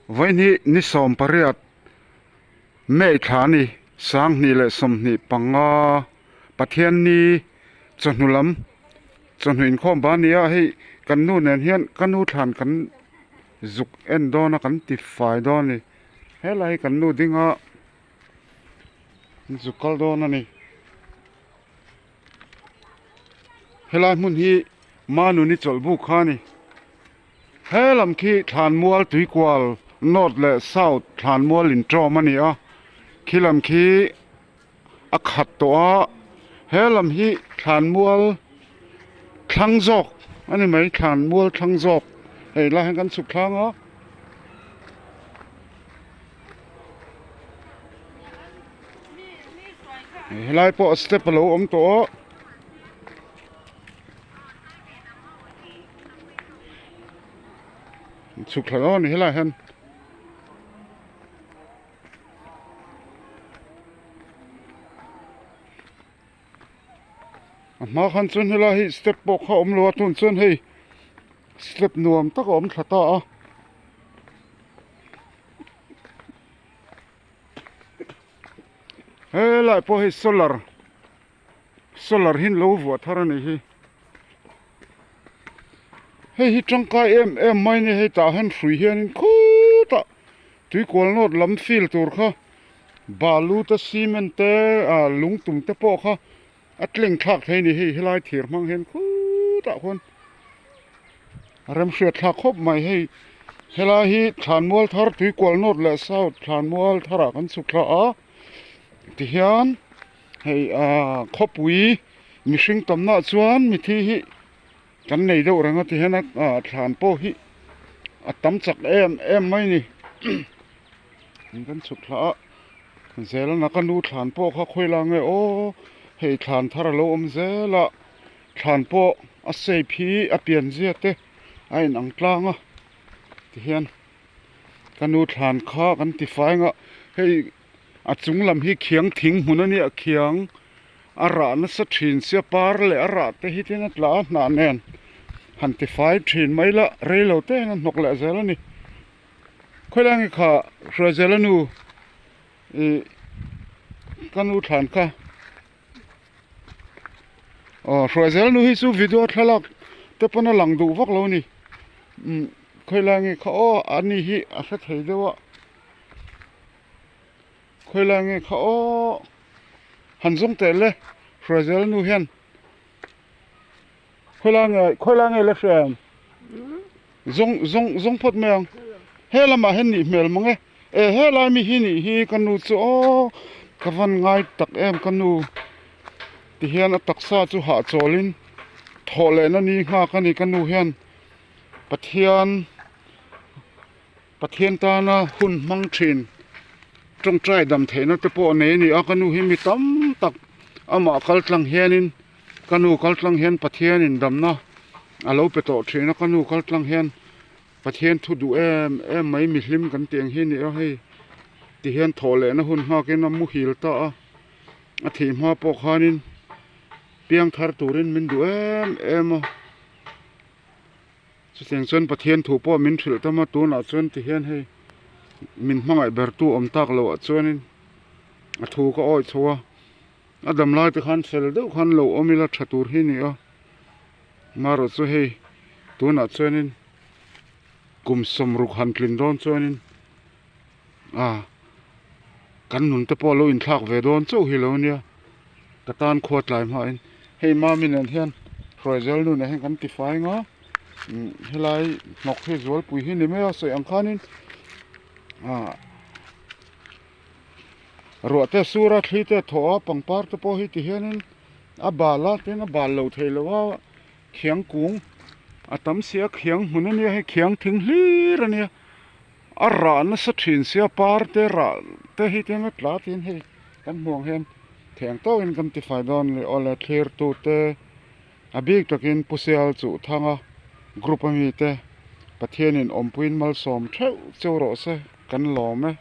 Vawihnih ni 18 May thla a ni, 2025 Pathianni chawhnu lam chawhnu inkhawm ban a ni a, hei kan nu nen hian ka nu thlan kan zuk en dawn a kan ti fai dawn a ni, helai hi kan nu ding a zuk kal dawn a ni. Helai hmun hi Manuni chawlh buk kha a ni. He lam khi thlanmual tuikual north leh south thlanmual inṭawm a ni a, khi lam khi a khat tawh a, he lam hi thlanmual thlang zawk a ni mai thlanmual thlang zawk hei lai hian kan chhuk thlang a. Helai pawh step a lo awm tawh a. Chhuk thla dawn a ni helaiah hian. A hma khan chuan helai hi step pawh kha a awm lo a tun chuan hei step nuam tak a awm thla ta a. Helai pawh hei solar solar hi an lo vuah thar a nih hi hei hi tangkai em em mai a ni hei tah hian hrui hianin khutah tuikual nawt lam fill tur kha balu te cement te ah lungtum te pawh kha a tleng thlak thei a ni hei helai thir hmang hian khutah khuan a remhriat thlak khawp mai hei helai hi thlanmual thar tuikual north leh south thlanmual tharah kan chhuk thla a tihian hei ah khawpui mihring tamna chuan mithi hi kan nei deuh reng a tihian a thlan pawh hi a tam chak em em mai a ni kan chhuk thla a zelna ka nu thlan pawh kha khawi la nge aw hei thlan thar a lo awm zel a thlan pawh a shape hi a pian zia te a inang tlang a tihian ka nu thlan kha kan ti fai ang a hei a chung lam hi khiang thing hmun a nia khiang a rah nasa thin sia par leh a rah te hi tin a tla a hnah nen han ti fai thin mai la rei lo te hian a hnawk leh zel a ni. Khawilai nge kha Hruaizela nu ih ka nu thlan kha aw Hruaizela nu hi chu video thlalak te pawn a lang duh vak lo a ni umm khawilai nge kha aw ani hi a hre thei deuh a khawilai nge kha aw han zawng teh le Hruaizela nu hian khawilai nge khawilai nge la hria em. Zawng zawng zawng phawt mai ang he lamah hian nih hmel mang e e helai mi hi nih hi ka nu chu aw ka van ngai tak em ka nu ti hian a taksa chu hahchawlin thawh lehna ni nghak a ni ka nu hian Pathian Pathian tana hun hmang thin tawngtai dam theihna te pawh a nei a ni a ka nu hi mi tam tak amah kal tlang hianin. Ka nu kal tlang hian Pathianin damna a lo pe tawh thin a, ka nu kal tlang hian Pathian thu duh em em mai mihlim kan tih ang hi a ni a hei ti hian thawh lehna hun nghakin a muhil ta a, a thih hma pawh khanin piang thar turin min duh em em a, chutiang chuan Pathian thu pawh min hrilh tam a tunah chuan ti hian hei min hmangaih bertu awm tak loh ah chuanin a thu ka awih chho a. A dam lai te khan fel deuh khan lo awm ila tha tur hi a ni a marawh chu hei tunah chuanin kum sawmruk han tlin dawn chuanin ah kan nun te pawh a lo inthlak ve dawn chauh hi lo nia ka tan khua tlai hmain hei mami nen hian hruaizel nu nen hian kan ti fai ang a helai hnawk hi zualpui hi ni mai a sawi ang khanin ah. Ruah te sur a thli te a thaw a pangpar te pawh hi ti hianin a bal a tin a bal lo thei lo a khiang kung a tam si a khiang hmun a nia hei khiang thing hlir a nia a rah nasa thin sia par te rah te hi tin a tla tin hei kan hmuh ang hian theng tawkin kan ti fai dawn leh aw le thlir tu te a bik takin Pu Sial chuh thanga group ami te Pathianin awmpuiin malsawm theuh cheu rawh se kan lawm e.